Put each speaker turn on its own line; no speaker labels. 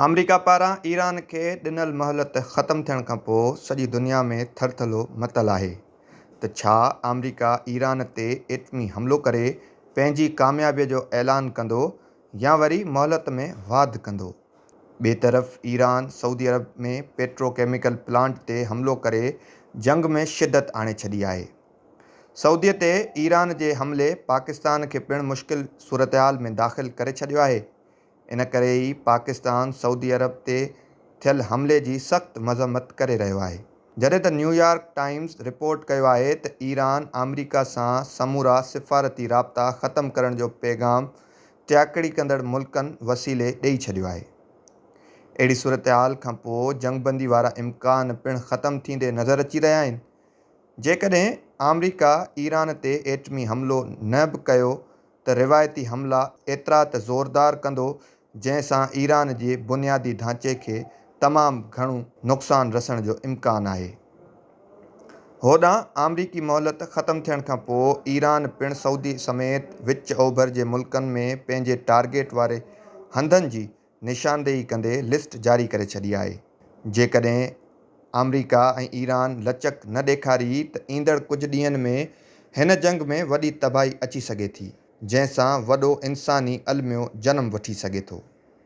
آمريڪا پاران ايران کي ڏنل مهلت ختم ٿيڻ کانپوء سڄي دنيا ۾ ٿرٿلو متل آهي ته ڇا آمريڪا ايران تي ايٽمي حملو ڪري پنهنجي ڪاميابي جو اعلان ڪندو يا وري مهلت ۾ واڌ ڪندو. ٻئي طرف ايران سعودي عرب ۾ پيٽرو ڪيميڪل پلانٽ تي حملو ڪري جنگ ۾ شدت آڻي ڇڏي آهي. سعودي تي ايران جي حملي پاڪستان کي پڻ مشڪل صورتحال ۾ داخل ڪري ڇڏيو آهي. ان ڪري ئي پاڪستان سعودي عرب تي ٿيل حملي جي سخت مذمت ڪري رهيو آهي. جڏهن ته نيويارڪ ٽائمز رپورٽ ڪيو آهي ته ايران آمريڪا سان سمورا سفارتي رابطا ختم ڪرڻ جو پيغام ٽياڪڙي ڪندڙ ملڪن وسيلي ڏئي ڇڏيو آهي. اهڙي صورتحال کانپوء جنگبندي وارا امڪان پڻ ختم ٿيندي نظر اچي رهيا آهن. جيڪڏهن آمريڪا ايران تي ايٽمي حملو نه به ڪيو ته روايتي حملا ايترا ته زوردار ڪندو جنهن سان ايران جي بنيادي ڍانچي کي تمام گهڻو نقصان رسڻ جو امڪان آهي. هوڏانهن آمريڪي مهلت ختم ٿيڻ کان پوء ايران پڻ سعودي سميت وچ اوڀر جي ملڪن ۾ پنهنجي ٽارگيٽ واري هنڌن جي نشاندهي ڪندي لسٽ جاري ڪري ڇڏي آهي، جيڪڏهن آمريڪا ۽ ايران لچڪ نه ڏيکاري ته ايندڙ ڪجهه ڏينهن ۾ هن جنگ ۾ وڏي تباهي اچي سگهي ٿي، جنهن سان وڏو انساني الميو جنم وٺي سگهي ٿو.